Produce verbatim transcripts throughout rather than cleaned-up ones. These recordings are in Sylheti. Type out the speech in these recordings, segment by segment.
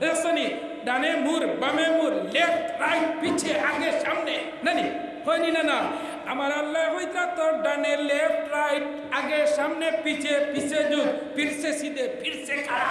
দেখছনি? ডানে মুর, বামে মুর, লেফট রাইট, পিছে আগে সামনে, নানি? কয়নি না না? আমার আল্লায় কইতরা তোর ডানে লেফট রাইট, আগে সামনে, পিছে পিছে ঝুক, ফিরসে সিধে, ফিরসে খাড়া।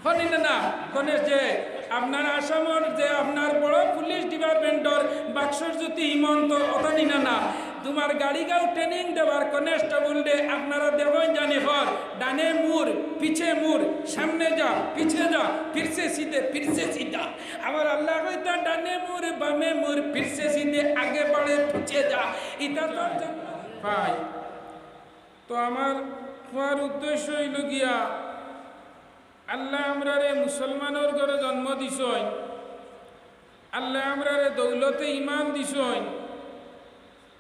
কয়নি না না? কনে যে আপনার আসামর যে আপনার বড় পুলিশ ডিপার্টমেন্টর বাক্সর যদি ইমন তো অতানি না না? তোমার গাড়িগাও ট্রেনিং দেবার কনস্টেবল দে আপনারা দেখইন জানি কর, ডানে মুর, পিছে মুর, সামনে যা, পিছে যা, ফিরসে সিধে, ফিরসে সিধা। আমার আল্লায় কইতা ডানে মুর, বামে মুর, ফিরসে সিধে, আগে বাড়ে, পিছে যা। ইতা তো ভাই, তো আমার কওয়ার উদ্দেশ্য অইল গিয়া, আল্লায় আমরারে মুসলমানর ঘরে জন্ম দিছইন, আল্লায় আমরারে দৌলতে ইমান দিছইন,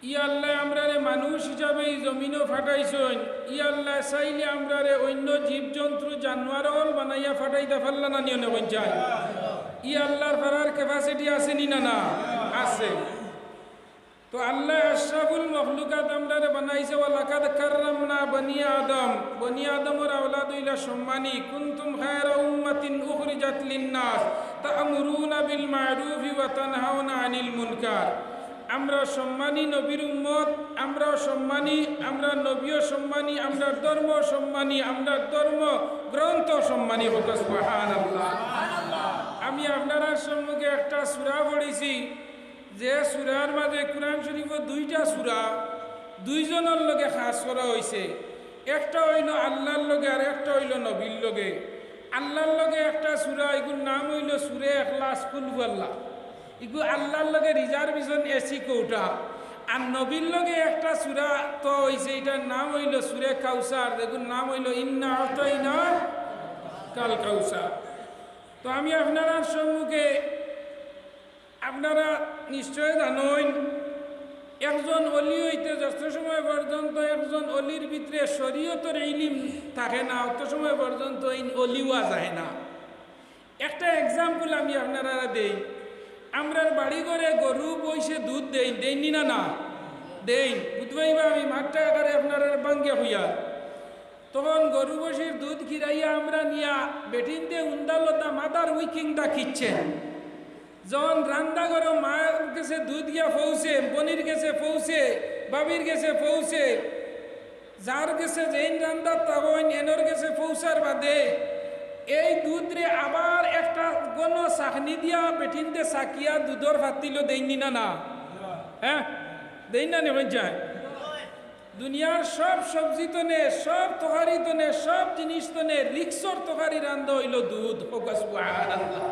ই আল্লায় আমরারে মানুষ হিসাবে ই জমিনো ফাটাইছইন, ই আল্লায় চাইলে আমরারে অইন্য জীবজন্তু জানোয়ার অকল বানাইয়া ফাটাইতা পারলা না নি অনে কইন চাই? ই আল্লার পারার capacity আছে নি না না? আছে। তো আল্লায় আশরাফুল মখলুকাত আমরারে বানাইছে, "ওয়ালাকাদ কাররামনা বানি আদম।" বনি আদমর আওলাদ অইলা সম্মানী। "কুনতুম খায়রা উম্মাতিন উখরিজাত লিন্নাস তা'মুরুনা বিল মা'রুফি ওয়া তানহাউনা আনিল মুনকার।" আমরা সম্মানী নবীর উম্মত, আমরা সম্মানী, আমরা নবীও সম্মানী, আমরা ধর্ম সম্মানী, আমরা ধর্ম গ্রন্থ সম্মানী। কউক্কা সুবহানাল্লাহ। আমি আপনারার সম্মুখে একটা সূরা পড়ছি, যে সূরার মাঝে, কোরআন শরীফো দুইটা সূরা দুইজনর লগে খাস করা অইছে। একটা অইল আল্লার লগে আর একটা অইল নবীর লগে। আল্লার লগে একটা সূরা, ইগুর নাম অইল সূরা ইখলাস, কুল হুয়াল্লাহ। ইগু আল্লার লগে reservation AC কোটা। আর নবীর লগে একটা সূরা তো অইছে, ইটার নাম অইল সূরা কাউসার, যেগুর নাম অইল ইন্না আতাইনা কাল কাউসার। তো আমি আপনারার সম্মুখে আপনারা নিশ্চয় জানইন, একজন অলি অইতে যত সময় পর্যন্ত একজন অলির ভিতরে শরীয়তর ইলিম থাকে না, অত সময় পর্যন্ত এই অলি অওয়া যায় না। একটা example আমি আপনারারে দেই। আমরার বাড়ি ঘরে গরু বইছে দুধ দেইন, দেইন নি না না? দেইন। বুঝবাইবা আমি মাতটা একেবারে আপনারারে ভাঙ্গিয়া কইয়ার। তখন গরু বসির দুধ খিরাইয়া আমরা নিয়া বেটিন্তে উন্দালতা mother wicking the kitchen। যখন রান্দা ঘরো মার গেছে দুধ গিয়া পৌঁছে, বইনর গেছে পৌঁছে, ভাবির গেছে পৌঁছে, যার গেছে যেইন রান্দাত থাকইন এনর গেছে পৌঁছার বাদে এই দুধরে আবার একটা ঘন ছাকনি দিয়া বেটিন্তে ছাকিয়া দুধর পাতিলো দেইন নি না না? হ্যাঁ, দেইন না নি কইন চাই? দুনিয়ার সব সবজি তনে, সব তরকারি তনে, সব জিনিস তনে রিক্সর তরকারি রান্দা অইল দুধ। কউক্কা সুবহানাল্লাহ।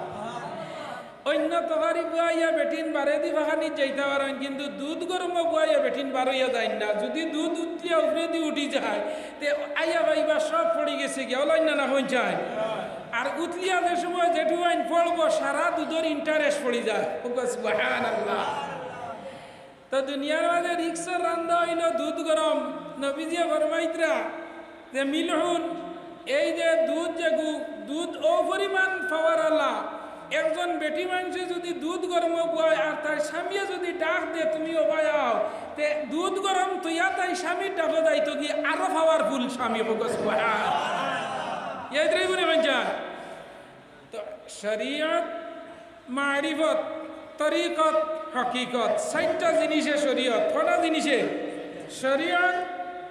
অইন্য তরকারি বুয়াইয়া বেটিন বারেদি পাখানিত যাইতা পারইন, কিন্তু দুধ গরমো বুয়াইয়া বেটিন বার অইয়া যাইন না। যুদি দুধ উতলিয়া উপরেদি উঠি যায়, তে আইয়া পাইবা সব পড়ি গেছে গিয়া, অলাইন না না কইন চাই? আর উতলিয়া যে সময় জেঠুয়াইন পড়বো, সারা দুধর interest পড়ি যায়। কউক্কা সুবহানাল্লাহ। তো দুনিয়ার মাঝে রিক্সর রান্দা অইল দুধ গরম। নবীজিয়ে ফরমাইতরা যে মিলহুন, এই যে দুধ, যেগু দুধ অউ পরিমাণ power আলা, একজন বেটি মানষে যুদি দুধ গরমো বুয়ায় আর তার স্বামীয়ে যুদি ডাক দে, "তুমি ওবায় আও", তে দুধ গরম থইয়া তাই স্বামীর ডাকো যাইতো গি, আরো powerful স্বামী। কউক্কা সুবহান। ইয়াদ রইবো নি কইন চাই? তো শরিয়ত, মারিফত, তরিকত, হকিকত, চাইরটা জিনিসে শরিয়ত। কয়টা জিনিসে? শরিয়ত,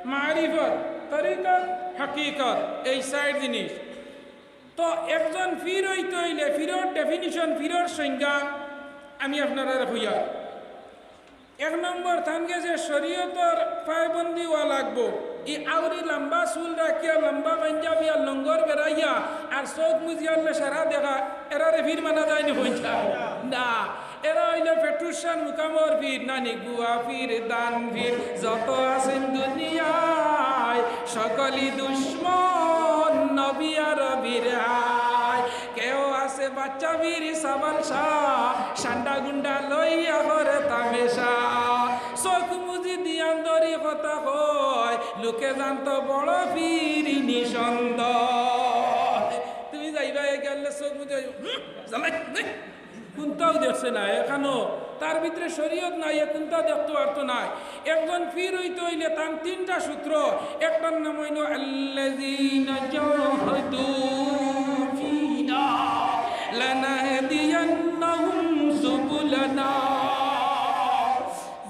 মারিফত, তরিকত, হকিকত, এই চাইর জিনিস। তো একজন পীর অইতে অইলে পীরর definition, পীরর সংজ্ঞা আমি আপনারারে কইয়ার। এক নম্বর, তান গেছে শরিয়তর পায়বন্দি অওয়া লাগবো। ই আউরি লম্বা চুল রাখিয়া, লম্বা পাঞ্জাবি আর লঙ্গর বেড়াইয়া, আর চউখ মুজিয়া আল্লে সারা দেখা, এরারে পীর মানা যায় নি কইন চাই? না, এরা অইলে পেটুশান মুকামর পীর, নানি গুয়া পীর, দান পীর, যত আছেন দুনিয়ায়, সকলই দুশমন নবী আরবির হায়। কেউ আছে বাচ্চা পীর সাবাল শাহ, সান্ডা গুন্ডা লইয়া করে তামেশা। চউখ মুজি দিয়ান ধরি কথা কয়, লোকে জানতো বড় পীর নিঃসন্দেহ। তুমি যাইবা এ গেলে চউখ মুজি, হুম, জানাই, হুম। কুন্তাও দেখছে না এখানো, তার ভিতরে শরিয়ত নাই, এ কুন্তা দেখতো পারতো নায়। একজন পীর অইতে অইলে তান তিনটা সূত্র, একটার নাম অইল আল্লাযীনা জাহাদু ফীনা لنهدينهم سبلنا।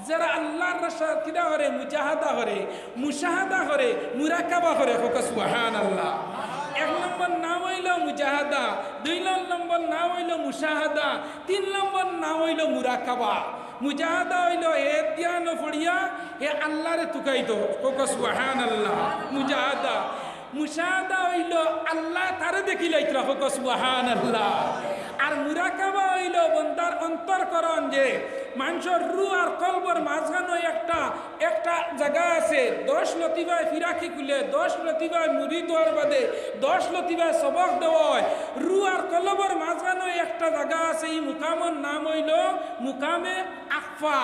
যারা আল্লাহর রাস্তা কিতা করে, মুজাহাদা করে, মুশাহাদা করে, মুরাকাবা করে, কউক্কা সুবহানাল্লাহ। এক নম্বর নাম অইলো মুজাহাদা, দুই নম্বর নাম অইলো মুশাহাদা, তিন নম্বর নাম অইলো মুরাকাবা। মুজাহাদা অইলো হে ধ্যানো পড়িয়া হে আল্লাহরে তুকাইতো, কউক্কা সুবহানাল্লাহ। মুজাহাদা, মুশাহাদা অইলো আল্লায় তারে দেখিলাইতরা, কউক্কা সুবহানাল্লাহ। আর মুরাকাবা অইলো বন্দার অন্তরকরণ, যে মানষর রু আর কলবর মাঝখানো একটা, একটা জাগা আছে, দশ লতিফায় ফিরাকি খুলে, দশ লতিফায় মুরিদ অওয়ার বাদে, দশ লতিফায় সবক দেওয়া অয়। রু আর কলবর মাঝখানো একটা জাগা আছে, ই মুকামর নাম অইলো মুকামে আখফা।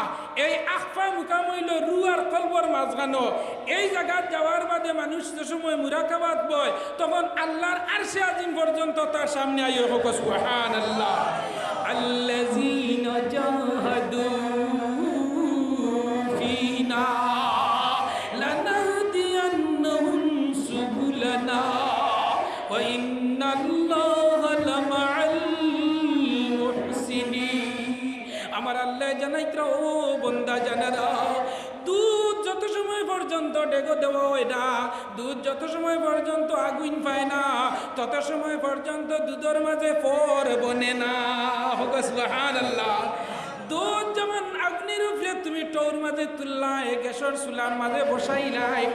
এই আখফা মুকাম অইলো রু আর কলবর মাঝখানো। এই জাগাত যাওয়ার বাদে মানুষ যে সময় মুরাকাবাত বয়, তখন আল্লাহর আরশে আজিম পর্যন্ত তার সামনে আইয়া, কউক্কা সুবহানাল্লাহ। الذين جاهدوا فينا لنهدينهم سبلنا وإن الله لمع المحسنين। আমার আল্লায় জানাইতরা, ও বন্দা জানে রাখ, দুধ যত সময় পর্যন্ত ডেগো দেওয়া অয় না, দুধ যত সময় পর্যন্ত আগুইন পায় না, তত সময় পর্যন্ত দুধর মাঝে ফর বনে না। কউক্কা সুবহানাল্লাহ। দুধ যেমন আগুইনর উপরে তুমি টৌর মাঝে তুললায়, গ্যাসর চুলার মাঝে বসাইলায়,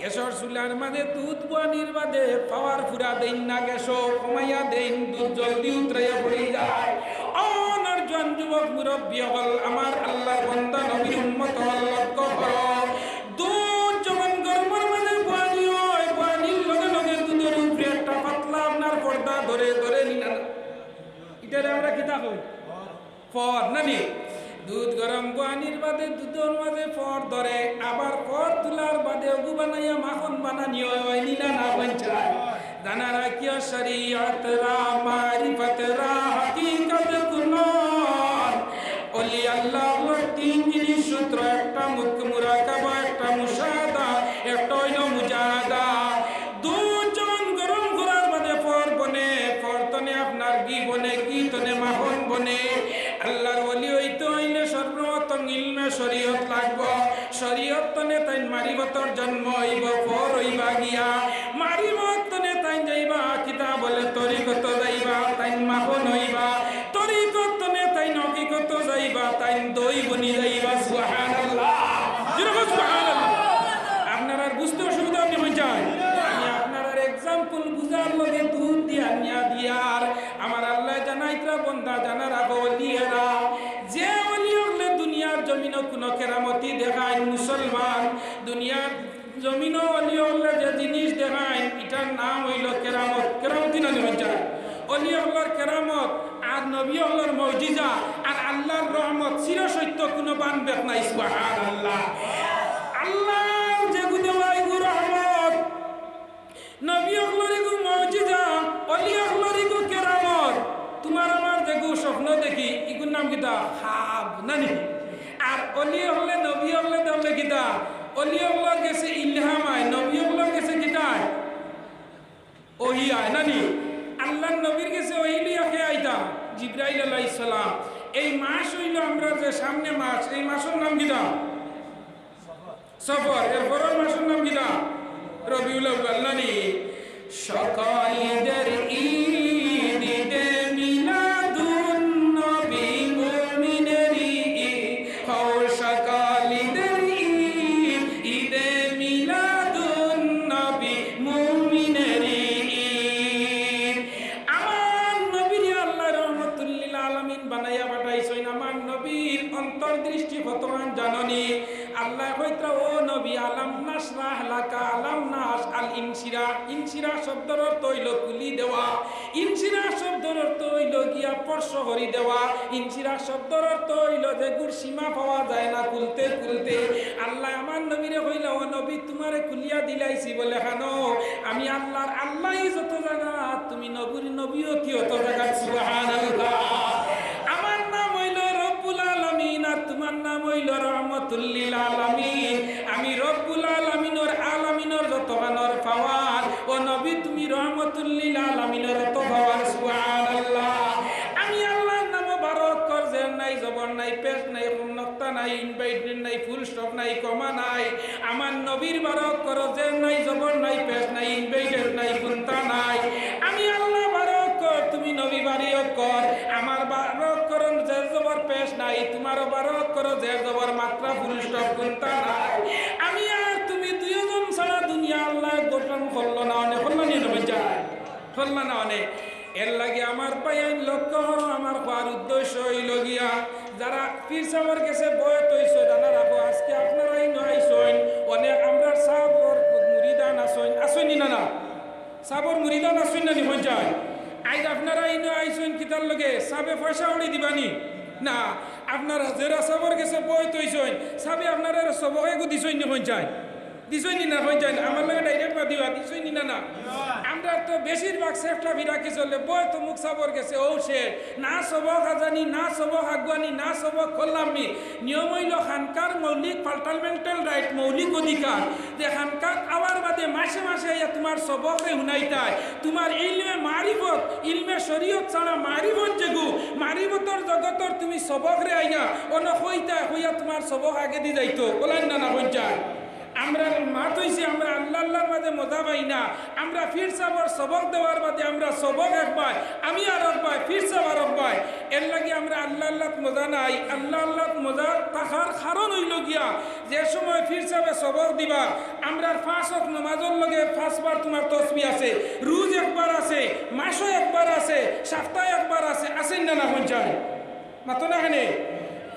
গ্যাসর চুলার মাঝে দুধ বওয়ানির বাদে পাওয়ার পুরা দেইন না, গ্যাসো কমাইয়া দেইন, দুধ জলদি উতরাইয়া পড়ি যায়। অনর জোয়ান যুবক মুরব্বি অকল, আমার আল্লাহর বন্দা নবীর উম্মত অকল, লক্ষ্য করো, দুধ যখন গরমর মাঝে বওয়ানি অয়, বওয়ানির লগে লগে দুধর উপরে একটা পাতলা আপনার পর্দা ধরে, ধরে নি না? ইটারে আমরা কিতা কই? ফর, না নি? দুধ গরম বওয়ানির বাদে দুধর মাঝে ফর ধরে, আবার ফর তুলার বাদে অগু বানাইয়া মাখন বানানি অয়, অয় নি না, না বানচায়? জানা রাখিও, শরীয়ত রা, মারিফত রা, হকিকত কুনন। অলি আল্লাহ অকলর তিন জিনিস সূত্র, একটা মুক-, মুরাকাবা, একটা মুশাহাদা, একটা অইলো মুজাহাদা। দুধ যখন গরম করার বাদে ফর বনে, ফর তনে আপনার ঘি বনে, ঘি তনে মাখন বনে। আল্লাহর ওলি অইতে অইলে সর্বপ্রথম ইলমে শরীয়ত লাগবো। শরীয়ত তনে তাইন মারিফতর জন্ম অইবো, ফর অইবা গিয়া। মারিফত তনে তাইন যাইবা, কিতা বলে, তরিকত যাইবা, তাইন মাখন অইবা। তরিকত তনে তাইন হকিকত যাইবা, তাইন দই বনি যাইবা। সুবহানাল্লাহ। জোরে কও সুবহানাল্লাহ। আপনারার বুঝতে অসুবিধা অয়নি? আমি আপনারার example বুঝার লগে দুধ দিয়া নিয়া দিয়ার। আমার আল্লায় জানাইতরা, বন্দা জানা রাখো, অলি এরা, যে অলি অকলে দুনিয়ার জমিনো কুনু কেরামতি দেখাইন, মুসলমান, দুনিয়ার জমিনো অলি অকলে যে জিনিস দেখাইন, ইটার নাম অইলো কেরামত। কেরামতি না নি? অলি অকলর কেরামত আর নবী অকলর মুজিজা আর আল্লাহর রহমত চিরসত্য, কুনু বান বেক নাই। সুবহানাল্লাহ। আল্লাহর যেগু দেওয়া ইগু রহমত, নবী অকলর ইগু মুজিজা, অলি অকলর ইগু কেরামত। তুমার আমার যেগু স্বপ্ন দেখি, ইগুর নাম কিতা? খাব, না নি? আর অলি অকলে, নবী অকলে দেখলে কিতা? অলি অকলর গেছে ইলহাম আয়, নবী অকলর গেছে কিতা আয়? ওহি আয়, না নি? আল্লাহর নবীর গেছে ওহি লইয়া কে আইতা? জিব্রাইল আলাইহিস সালাম। এই মাস অইলো আমরার যে সামনে মাস, এই মাসর নাম কিতা? সফর। এর পরর মাসর নাম কিতা? রবিউল আউয়াল, না নি? সকল ঈদের ঈদ ঈদে মিলাদুন নবী মুমিনের ঈদ। হও সকল ঈদের ঈদ ঈদে মিলাদুন নবী মুমিনের ঈদ। আমার নবীরে আল্লাহ রহমতুল্লিল আলামিন বানাইয়া পাঠাইছইন। আমার নবীর অন্তর্দৃষ্টি কতখান জাননি? আল্লায় কইতরা, ও নবী, আলাম নাশরাহ লাকা, আলাম নাশ-, আল ইনশিরাহ। ইনশিরাহ শব্দর অর্থ অইলো খুলি দেওয়া। ইনশিরাহ শব্দর অর্থ অইলো গিয়া স্পর্শ করি দেওয়া। ইনশিরাহ শব্দর অর্থ অইলো যেগুর সীমা পাওয়া যায় না খুলতে খুলতে। আল্লায় আমার নবীরে কইলা, ও নবী, তুমারে খুলিয়া দিলাইছি বলে খানো, আমি আল্লাহর আল্লাহি যত জাগাত, তুমি নবীর নবীয়তি অত জাগাত। সুবহানাল্লাহ। আমার নাম অইলো রব্বুল আলামিন আর তুমার নাম অইলো রহমতুল্লিল আলামিন। আমি রব্বুল আলামিনর, আলামিনর যত খানর পাওয়ার, ও নবী তুমি রহমতুল্লিল আলামিনর অত পাওয়ার। সুবহানাল্লাহ। নাই, ইনভাইটেড নাই, ফুল স্টপ নাই, কমা নাই। আমার নবীর বারো অক্ষর জের নাই, জবর নাই, পেশ নাই, ইনভাইটেড নাই, কুন্তা নাই। আমি আল্লাহ বারো অক্ষর, তুমি নবী বারো অক্ষর। আমার বারো অক্ষর জের জবর পেশ নাই, তুমারও বারো অক্ষর জের জবর মাত্রা, ফুল স্টপ, কুন্তা নাই। আমি আর তুমি দুইজন ছাড়া দুনিয়া আল্লাহ গঠন করলো না, অনে করলো নি নবী যায়? করলো না অনে। এর লাগি আমার ভাইয়াইন লক্ষ্য করো, আমার কওয়ার উদ্দেশ্য অইলো গিয়া, যারা পীর সাবর গেছে বয়ত অইছো, জানা রাখো, আজকে আপনারা ইনো আইছইন, অনেক আমরার সাবর মুরিদান আছইন, আছইন নি না, না? সাবর মুরিদান আছইন না নি, হইন যায়? আইজ আপনারা ইনো আইছইন কিতার লগে? সাবে পয়সা উড়ি দিবা নি? না, আপনারা যেরা সাবর গেছে বয়ত অইছইন, সাবে আপনারারে সবক এগু দিছইন নি, হইন যায়? দিছইন নি না, হইন যায়? আমার লগে ডাইরেক্ট মাতিবা, দিছইন নি না, না? আমরা তো বেশিরভাগ চেষ্টা ফিরা কি চলে, বয়ত অমুক সাবর গেছে, ও সে না সবক আজানি, না সবক আগুয়ানি, না সবক করলাম নি। নিয়ম অইলো খানকার মৌলিক ফান্ডামেন্টাল রাইট, মৌলিক অধিকার, যে খানকাত আওয়ার বাদে মাসে মাসে আইয়া তুমার সবকরে হুনাইতায়, তুমার ইলমে মারিফত, ইলমে শরীয়ত ছাড়া মারিফত যেগু, মারিফতর জগতর তুমি সবকরে আইয়া অনো কইতায়, কইয়া তুমার সবক আগেদি যাইতো, বলেন না, না, হইন যায়? আমরার মাত অইছে, আমরা আল্লাহ আল্লাহর মাঝে মজা পাই না। আমরা পীর সাবর সবক দেওয়ার বাদে আমরা সবক এক বায়, আমি আর এক বায়, পীর সাব আর এক বায়। এর লাগি আমরা আল্লাহ আল্লাহত মজা নাই। আল্লাহ আল্লাহত মজা থাকার কারণ অইলো গিয়া, যে সময় পীর সাবে সবক দিবা, আমরার পাঁচ ওয়াক্ত নমাজর লগে পাঁচবার তুমার তসবি আছে, রুজ একবার আছে, মাসও একবার আছে, সপ্তাহে একবার আছে, আছে না, না, হইন যায়? মাতো না কেনে?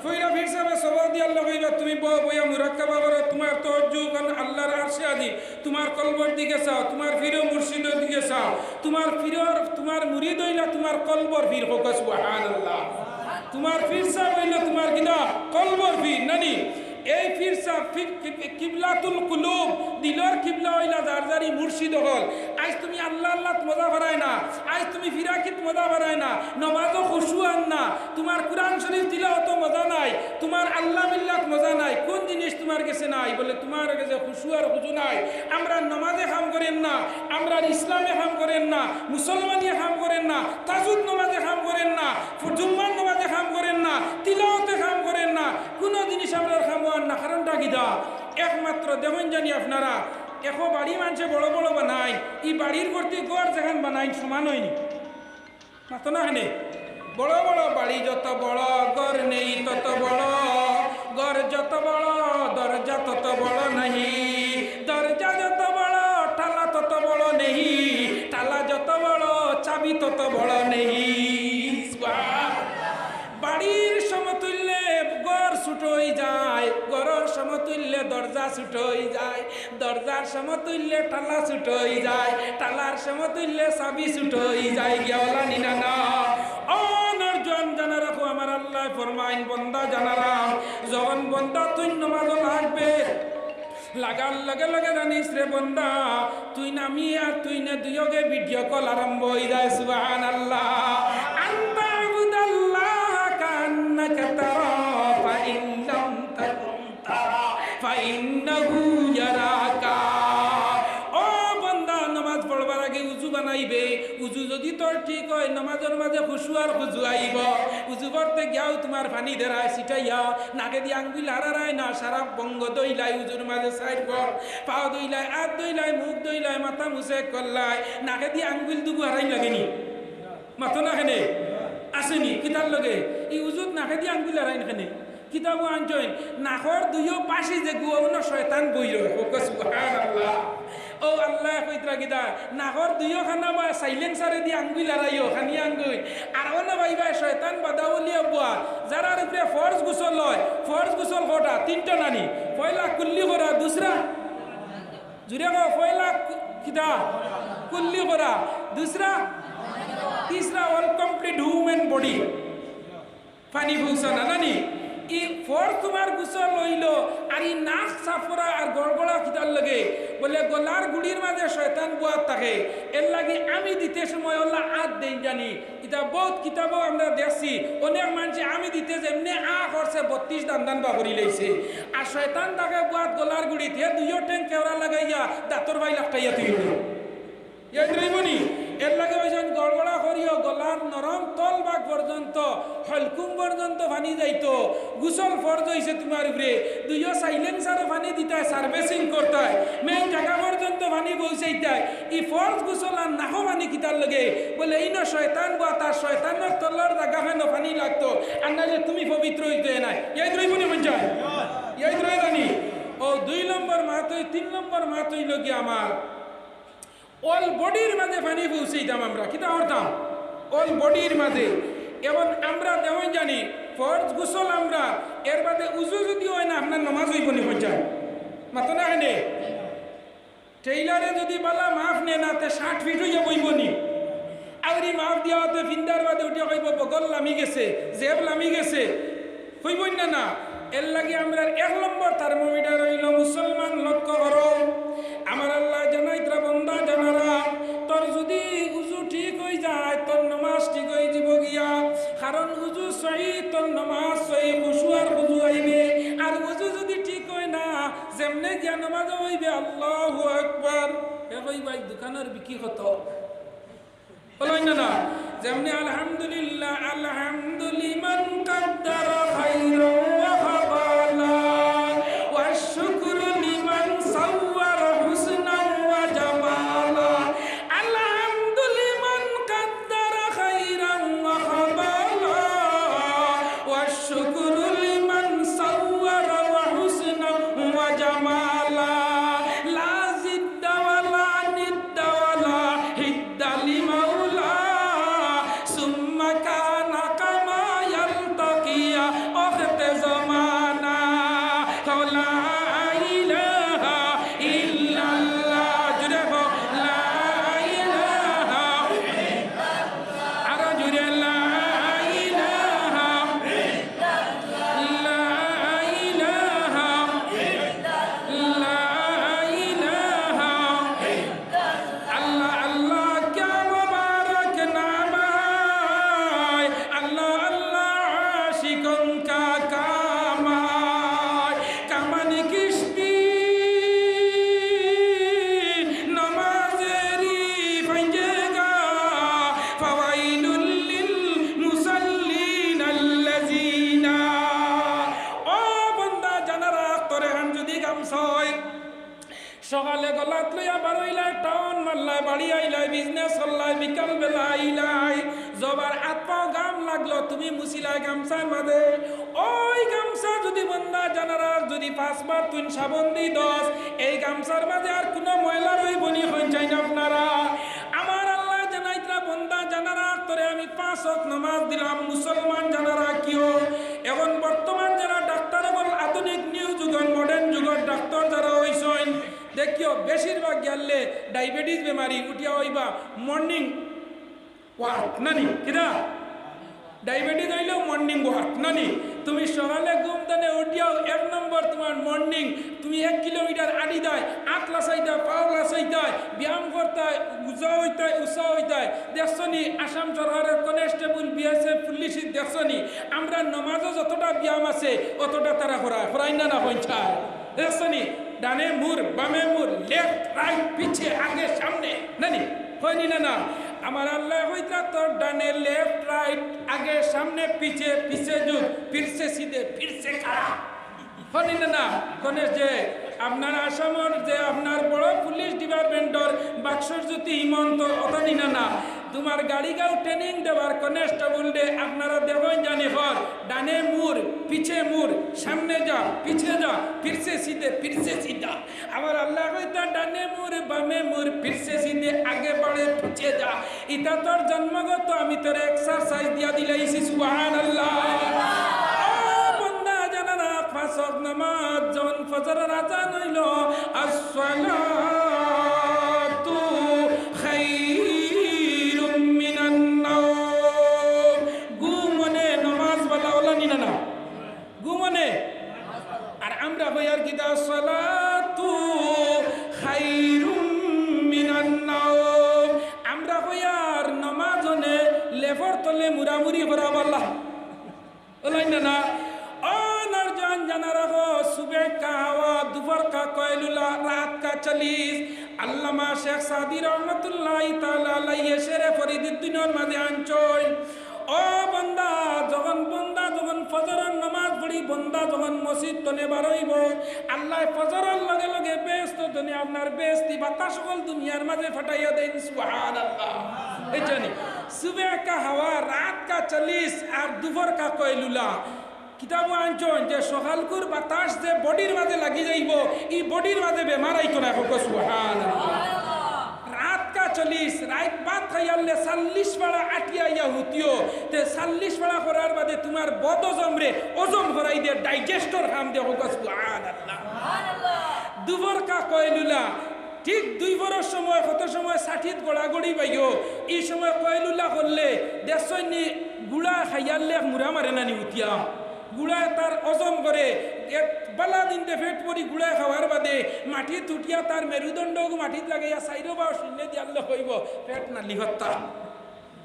পয়লা পীর সাবে সবক দিয়ার লগে ইবার তুমি বও, বইয়া মুরাক্কাবা করো, তুমার তাওয়াজ্জু কান আল্লাহর আরশে আজিম, তুমার কলবর দিকে চাও, তুমার পীর ও মুর্শিদর দিকে চাও, তুমার পীরর, তুমার মুরিদ অইলা তুমার কলবর পীর, কউক্কা সুবহানাল্লাহ। তুমার পীর সাব অইলা তুমার কিতা? কলবর পীর, না নি? এই পীর সাব পীর কিব-, কিবলাতুল কুলুব, দিলর কিবলা অইলা যার যারই মুর্শিদ অকল। আইজ তুমি আল্লাহ আল্লাহত মজা পারায় না, আইজ তুমি ফিরাকিত মজা পারায় না, নমাজও খুশু আর না, তুমার কুরআন শরীফ তিলাওয়াতো মজা নাই, তুমার আল্লাহ মিল্লাত মজা নাই। কুন জিনিস তুমার গেছে নাই? বলে, তুমার গেছে খুশু আর খুজু নাই। আমরার নমাজে কাম করের না, আমরার ইসলামে কাম করের না, মুসলমানিয়ে কাম করের না, তাহাজ্জুদ নমাজে কাম করের না, ফু-, জুম্মার নমাজে কাম করের না, তিলাওয়াতে কাম করের না, কুনু জিনিস আমরার কামো আর না। কারণটা কিতা? একমাত্র দেখইন জানি আপনারা, একো বাড়ি মানষে বড় বড় বানাইন, ই বাড়ির ভর্তি ঘর যেখান বানাইন সমান অয়নি। মাতো না কেনে? বড় বড় বাড়ি যত বড়, ঘর নেই তত বড়, ঘর যত বড়, দরজা তত বড় নেই, দরজা যত বড়, তালা তত বড় নেই, তালা যত বড়, চাবি তত বড় নেই। বাড়ির সমতুল্যে ঘর ছোট অই যায়, ঘরর সমতুল্যে দরজা ছোট অই যায়, দরজার সমতুল্যে তালা ছোট অই যায়, তালার সমতুল্যে চাবি ছোট অই যায়, গিয়া অলা নি না, না? ও নওজোয়ান, জানা রাখো, আমার আল্লায় ফরমাইন, বন্দা জানা রাখ, যখন বন্দা তুই নমাজো লাগবে, লাগার লগে লগে জানিস রে বন্দা, তুই না আমি আর তুই না দুইওগে ভিডিও কল আরম্ভ অই যায়। সুবহানাল্লাহ। আন তা'বুদাল্লাহা কাআন্নাকা তারাহু, ফাইন লাম তাকুন তারাহু, ফাইন্নাহু ইয়ারাকা। ও বন্দা, নমাজ পড়বার আগে উজু বানাইবে। উজু যদি তোর ঠিক অয়, নমাজর মাঝে খুশু আর খুজু আইবো। উজু করতে গিয়াও তুমার পানি দেরায় ছিটাইয়া, নাকেদি আঙ্গুল আড়ারায় না, সারা অঙ্গ ধইলায় উজুর মাঝে চাইর ঘর, পাও ধইলায়, আত ধইলায়, মুখ ধইলায়, মাথা মুছে করলায়, নাকেদি আঙ্গুল দুগু আড়াইন লাগেনি? মাতো না কেনে? আছেনি? কিতার লগে? ই উজুত নাকেদি আঙ্গুল আড়াইন কেনে? কিতাবো আনছইন, নাকর দুইও পাশে যেগু অনো শয়তান বই রয়। কউক্কা সুবহানাল্লাহ। ও আল্লায় কইতরা কিতা, নাকর দুইও খানা বা সাইলেন্সারেদি আঙ্গুল আড়াইও, খানি আঙ্গুল। আর অনো ভাইবা শয়তান বাদা বলিয়া বওয়া, যারার উপরে ফরজ গোসল অয়, ফরজ গোসল কয়টা? তিনটা নানি? পয়লা কুল্লি করা, দুসরা, জুরে কও, পয়লা কু-, কিতা? কুল্লি করা, দুসরা, তিসরা, all complete human body। পানি পৌঁছানা, নানি? ই ফরজ তুমার গোসল অইলো, আর ই নাক সাফ করা আর গড়গড়া কিতার লগে? বলে, গলার গুড়ির মাঝে শয়তান বওয়াত থাকে, এর লাগি আমি দিতে সময় অলা আত দেইন জানি। ইতা বউত কিতাবো আমরা দেখছি, অনেক মানষে আমি দিতে যেমনে আ করছে, বত্রিশ দান দান বাকরি লইছে। আর শয়তান থাকে বওয়াত গলার গুড়িত, হে দুইও ঠেং কেওড়া লাগাইয়া দাঁতর বাই লাকটাইয়া তুই। ইয়াদ রইবনি? এর লাগি অউ যেন গড়গড়া করিও, গলার নরম তল ভাগ পর্যন্ত তো হলকুম পর্যন্ত পানি যাইতো, গোসল ফরজ অইছে তুমার উপরে, দুইও সাইলেন্সারো পানি দিতায়, সার্ভিসিং করতায়, মেইন জাগা পর্যন্ত পানি পৌঁছাইতায়। ই ফরজ গোসল আর নাকো পানি কিতার লাগি? বলে, ইনো শয়তান বওয়াত, আর শয়তানর তলর জাগা খানো পানি লাগতো, আর নাইলে তুমি পবিত্র অইতে নায়। ইয়াদ রইবো নি মন চায়? ইয়াদ রইবো নি? অউ দুই নম্বর মাত অই-, তিন নম্বর মাত অইলো গিয়া আমার অল বডির মাঝে পানি পৌঁছাইতাম আমরা, কিতা করতাম? অল বডির মাঝে। এখন আমরা যেমন জানি, ফরজ গোসল আমরা, এর বাদে উজু যুদি অয় না, আপনার নমাজ অইবো নি? কইছাই মাতো না কেনে? টেইলারে যুদি বালা মাপ নেয় না, তে শার্ট ফিট অইয়া বইবো নি? আউরি মাপ দিয়া অতে ফিন্দার বাদে উঠিয়া কইবো, "বগল লামি গেছে, জেব লামি গেছে।" কইবো না, না? এর লাগি আমরার এক নম্বর থার্মোমিটার অইলো মুসলমান, লক্ষ্য করো। আমার আল্লায় জানাইতরা, বন্দা জানারা, তোর যুদি উজু ঠিক অই যায়, তোর নমাজ ঠিক অই যিবো গিয়া। কারণ উজু সহি, তোর নমাজ সহি, খুশু আর খুজু আইবে। আর উজু যুদি ঠিক অয় না, যেমনে গিয়া নমাজ অইবে, আল্লাহু আকবার। এ কইবা, "ই দোকানর বিকি কত?" বলো না, না। যেমনে আলহামদুলিল্লাহ, الحمد لمن قدر خيرا وفضلا، والشكر لمن صور حسنا وجمالا، الحمد لمن قدر خيرا وفضلا، والشكر لمن صور حسنا وجمالا، لا ضد ولا ند ولا حد لمولاه، ثم كان كما يلتقي أخت زمانا. لا إله إلا الله. জুরে কও, لا إله. আরো জুরে, لا إله. لا إله. لا إله. আল্লাহ, আল্লাহ, ক্যা মোবারক নাম আয়। আল্লাহ, আল্লাহ, আশিকন কা কাম আয়। কামান কিস্তি নমাজেরি ফাইজেগা। ফাওয়াইলুল লিল মুসাল্লিন আল্লাযিনা। ও বন্দা, জানা রাখ, তোরে হান যদি গামছা অয়, সকালে গলাত লইয়া বারইলায়, টাউন মারলায়, বাড়ি আইলায়, বিজনেস করলায়, বিকাল বেলা আইলায়, জবার আত পাও গাম লাগলো, তুমি মুছিলায় গামছার মাঝে। ওই গামছা যদি বন্দা জানারার যদি পাঁচবার তুইন সাবন দি দশ, এই গামছার মাঝে আর কুনু ময়লা রইবো নি? কইন চাইন আপনারা। আমার আল্লায় জানাইতরা, বন্দা জানারা, তোরে আমি পাঁচ ওয়াক্ত নমাজ দিলাম, মুসলমান জানারা কিও। এখন বর্তমান যারা ডাক্তার অকল, আধুনিক নিউ যুগর, মডার্ন যুগর ডাক্তার যারা অইছইন, দেখিও বেশিরভাগ গেলে ডায়াবেটিস বেমারি উঠিয়া অইবা মর্নিং ওয়াক নানি, কিরা? ডায়াবেটিস অইলেও মর্নিং ওয়াক নানি? তুমি সকালে ঘুম থেকে উঠিয়াও এক নম্বর তোমার মর্নিং, তুমি এক কিলোমিটার আড়ি দায়, আত লাসাই দায়, পাও লাসাই দায়, ব্যায়াম করতায়, উজা অইতায়, উষা অইতায়। দেখছো নি, আসাম সরকারের কনস্টেবল, বিএসএফ, পুলিশ, দেখছো নি? আমরা নমাজও যতটা ব্যায়াম আছে, অতটা তারা করায়, করায় না, না পৌঁছায়। দেখছো নি? ডানে মুর, বামে মুর, লেফট, রাইট, পিছে, আগে, সামনে, নানি? কইনি না, না? আমার আল্লায় কইতরা, তোর ডানে লেফট, রাইট, আগে, সামনে, পিছে, পিছে ঝুক, ফিরসে সিধে, ফিরসে খাড়া। কইনি না, না? কনে যে আপনার আসামর যে আপনার বড় পুলিশ ডিপার্টমেন্টর বাক্সর জ্যোতি হিমন্ত, অতা নি না, না? তোমার গাড়িগাও ট্রেনিং দেবার কনস্টেবল দে, আপনারা দেখইন জানি কর, ডানে মুর, পিছে মুর, সামনে যা, পিছে যা, ফিরসে সিধে, ফিরসে সিধা। আমার আল্লায় কইতরা, ডানে মুর, বামে মুর, ফিরসে সিধে, আগে বাড়ে, পিছে যা। ইতা তোর জন্মগত, আমি তোরে এক্সারসাইজ দিয়া দিলাইছি, সুবহানাল্লাহ। ও বন্দা জানারা, পাঁচ ওয়াক্ত নামাজ, যখন ফজরর আজান অইলো, আসসালাতু খায়রুম মিনান নাওম। ঘুম অনে নমাজ বালা, অলা নি না, না? ঘুম অনে। আর আমরা কইয়ার কিতা? সালাতু খায়রুম মিনান নাওম। আমরা কইয়ার নমাজ অনে লেফর তলে মুড়ামুড়ি করা বালা। অলা নি না, না? ও নওজোয়ান জানা রাখো, সুবহ কা হাওয়া, দুপুর কা কয়লুলা, রাত কা চালিশ। আল্লামা শেখ সাদি রহমতুল্লাহি তাআলা আলাইহি শেরে ফরিদির দিনর মাঝে আনছইন। ও বন্দা, বন্দা যখন মসজিদ তনে বারইবো, আল্লায় ফজরর লগে লগে বেহেস্ত তনে আপনার বেহেস্তি বাতাস অকল দুনিয়ার মাঝে ফাটাইয়া দেইন। সুবহানাল্লাহ। বুঝছনি? সুবহ কা হাওয়া, রাত কা চালিস আর দুপুর কা কয়লুলা। কিতাবো আনছইন যে সকালকুর বাতাস যে বডির মাঝে লাগি যাইবো, ই বডির মাঝে বেমার আইতো নায়। কউক্কা সুবহানাল্লাহ। রাত কা চালিস, রাইত ভাত খাইয়ারলে চাল্লিশ পাড়া আটিয়া আইয়া হুতিও, তে চাল্লিশ পাড়া করার বাদে তুমার বদ হজমরে হজম করাই দে, ডাইজেস্টর কাম দে। কউক্কা সুবহানাল্লাহ। দুপুর কা কয়লুলা, ঠিক দুইপুরর সময়, কত সময় ষাঠিত গড়াগড়ি বাইও, ই সময় কয়লুলা করলে দেখছইন নি, গুড়া খাইয়ারলে এক মুড়া মারে না নি উঠিয়া। গুড়ায় তার হজম করে, এক বালা দিনতে পেট ভরি গুড়ায় খাওয়ার বাদে মাটিত উঠিয়া তার মেরুদণ্ডগু মাটিত লাগাইয়া চাইরো বাও শূন্য দিয়ারলে কইবো, "পেট নালি হত্যা।"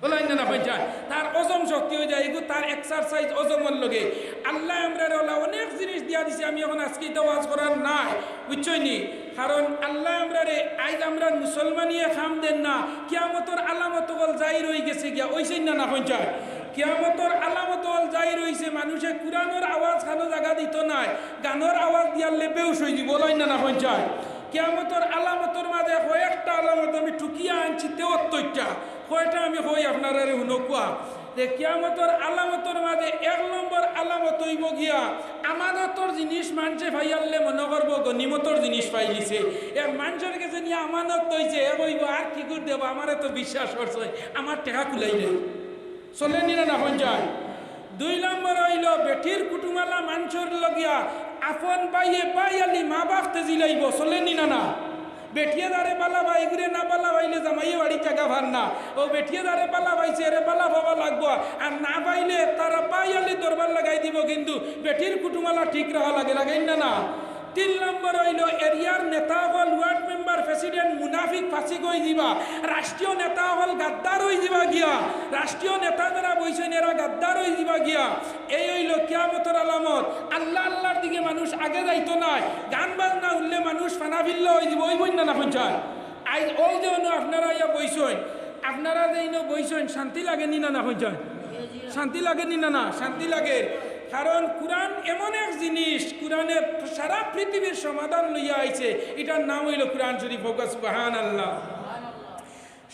বুঝছইন না, না কইন চাই? তার হজম শক্তি অই যায়, এগু তার এক্সারসাইজ হজমর লগে। আল্লায় আমরারে অলা অনেক জিনিস দিয়া দিছে, আমি এখন আজকে ইতা ওয়াজ করার নায়, বুঝছইন নি? কারণ আল্লায় আমরারে, আইজ আমরার মুসলমানিয়ে কাম দের না, কিয়ামতর আলামত অকল জাহির অই গেছে গিয়া, অইছইন না, না কইন চাই? কিয়ামতর আলামত অকল জাহির অইছে, মানুষে কুরআনর আওয়াজ কানো জাগা দিতো নায়, গানর আওয়াজ দিয়ারলে বেহুশ অই যিবো, বুঝছইন না, না কইন চাই? কিয়ামতর আলামতর মাঝে কয়েকটা আলামত আমি টুকিয়া আনছি, তেহত্তরটা। কয়টা আমি কই আপনারারে হুনউক্কা। যে কিয়ামতর আলামতর মাঝে এক নম্বর আলামত অইবো গিয়া, আমানতর জিনিস মানষে পাইয়ারলে মনো করবো গনিমতর জিনিস পাইলিছে। এক মানষর গেছে নিয়া আমানত থইছে, এ কইবো, "আর কিগুর দেবো, আমারে তো বিশ্বাস করছইন, আমার টেকা কুলাইলে।" চলে নি না, না কইন চাই? দুই নম্বর অইলো বেটির কুটুমালা মানষর লগিয়া আপন ভাইয়ে ভাইয়ালি মা বাফতে জিলাইবো, চলে নি না, না? বেটিয়ে যারে বালা পায়, ইগুরে না বালা পাইলে জামাইয়ে বাড়িত জাগা পার না। অউ বেটিয়ে যারে বালা পাইছে, এরে বালা পাওয়া লাগবো, আর না পাইলে তারা ভাইয়ালি দরবার লাগাই দিবো, কিন্তু বেটির কুটুমালা ঠিক রাখা লাগে, লাগের না, না? তিন নম্বর অইলো এরিয়ার নেতা অকল, ওয়ার্ড মেম্বার, প্রেসিডেন্ট মুনাফিক ফাসিক অই যিবা, রাষ্ট্রীয় নেতা অকল গাদ্দার অই যিবা গিয়া, রাষ্ট্রীয় নেতা যারা বইছইন এরা গাদ্দার অই যিবা গিয়া। এই অইলো কিয়ামতর আলামত। আল্লাহ আল্লাহর দিকে মানুষ আগে যাইতো নায়, গান বাজনা হুনলে মানুষ ফানাফিল্লা অই যিবো, অইবো না, না কইন চাই? আইজ অউ যে অনো আপনারা আইয়া বইছইন, আপনারা যে ইনো বইছইন, শান্তি লাগে নি না, না কইন চাই? শান্তি লাগে নি না, না? শান্তি লাগে। কারণ কুরআন এমন এক জিনিস, কুরআনে সারা পৃথিবীর সমাধান লইয়া আইছে, ইটার নাম অইলো কুরআন শরীফ। কউক্কা সুবহানাল্লাহ।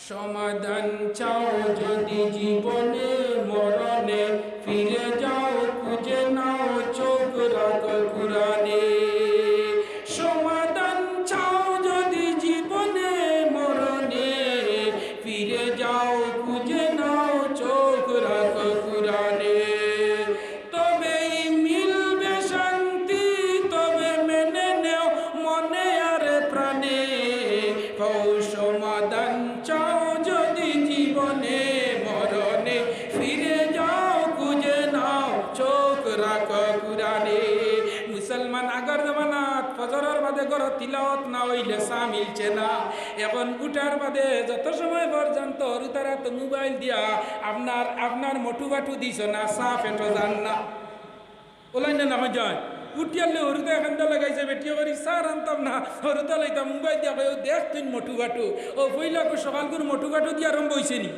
সমাধান চাও যদি জীবনে মরণে, ফিরে যাও খুঁজে নাও চোখ রাখো কুরআনে। সমাধান চাও যদি জীবনে মরণে, ফিরে যাও খুঁজে নাও চোখ রাখো কুরআনে। তবেই মিলবে শান্তি, তবে মেনে নেও মনে আর প্রাণে। হও সমাধান চাও যদি জীবনে মরণে, ফিরে যাও খুঁজে নাও চোখ রাখো কুরআনে। মুসলমান আগর জমানাত ফজরর বাদে ঘরো তিলাওয়াত না অইলে চা মিলছে না। এখন উঠার বাদে যত সময় পর্যন্ত হুরুতারা তো মোবাইল দিয়া আপনার, আপনার মোটু ভাটু দিছো না, চা পেটো যার না। অলাইন না, না কইন চাই? উঠিয়ারলে হুরুতায় কান্দা লাগাইছে, বেটিয়ে করি চা রানতাম না, হুরুতা লইতাম, মোবাইল দিয়া কয়, "অউ দেখ তুইন মোটু ভাটু।" অউ পয়লাকু সকালকুর মোটু ভাটু দিয়া আরম্ভ অইছে নি?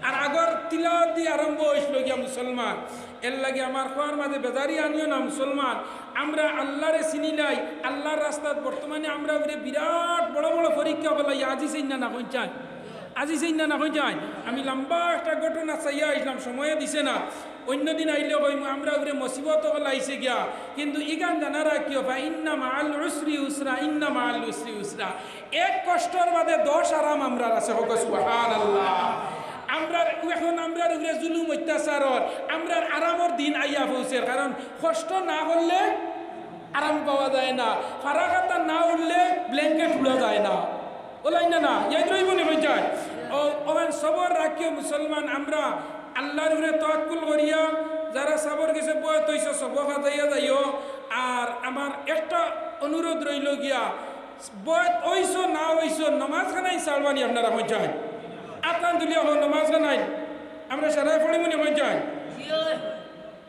আর আগর তিলাওয়াত দি আরম্ভ অইছিল গিয়া মুসলমান। এরলাগি আমার কওয়ার মাঝে বেজারি আনিও না মুসলমান। আমরা আল্লারে চিনিলাই, আল্লার রাস্তাত বর্তমানে আমরার উপরে বিরাট বড় বড় পরীক্ষা অকল আইয়া আজিছইন না, না কইন চাই? আজিছইন না, না কইন চাই? আমি লম্বা একটা ঘটনা চাইয়া আইছলাম, সময়ে দিছে না। অইন্য দিন আইলে কইমু, আমরার উপরে মুসিবত অকল আইছে গিয়া। কিন্তু ইখান জানা রাখিও, "ফা ইন্না মাআল উসরি ইউসরা, ইন্না মাআল উসরি ইউসরা।" এক কষ্টর বাদে দশ আরাম আমরার আছে, কউক্কা সুবহানাল্লাহ। আমরার, এখন আমরার উপরে জুলুম অত্যাচার অর, আমরার আরামর দিন আইয়া পৌঁছের, কারণ কষ্ট না করলে আরাম পাওয়া যায় না, ফারা কাতা না উড়লে ব্ল্যাঙ্কেট উড়া যায় না। অলাইন না, না, ইয়াদ রইবো নি কইন চাই? অউ, অখান সবর রাখিও মুসলমান, আমরা আল্লার উপরে তাওয়াক্কুল করিয়া, যারা সাবর গেছে বয়ত অইছে, সবক আজাইয়া যাইও। আর আমার একটা অনুরোধ রইলো গিয়া, বয়ত অইছো না অইছো, নমাজ খানাইন ছাড়বা নি আপনারা কইন চাই? আতখান তুলিয়া কও, নমাজ খানাইন আমরা সারায় পড়িমু নি কইন চাই?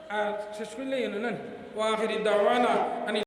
আর শেষ করিলাই অনো না? ওয়া আখিরি দাওয়ানা আনিল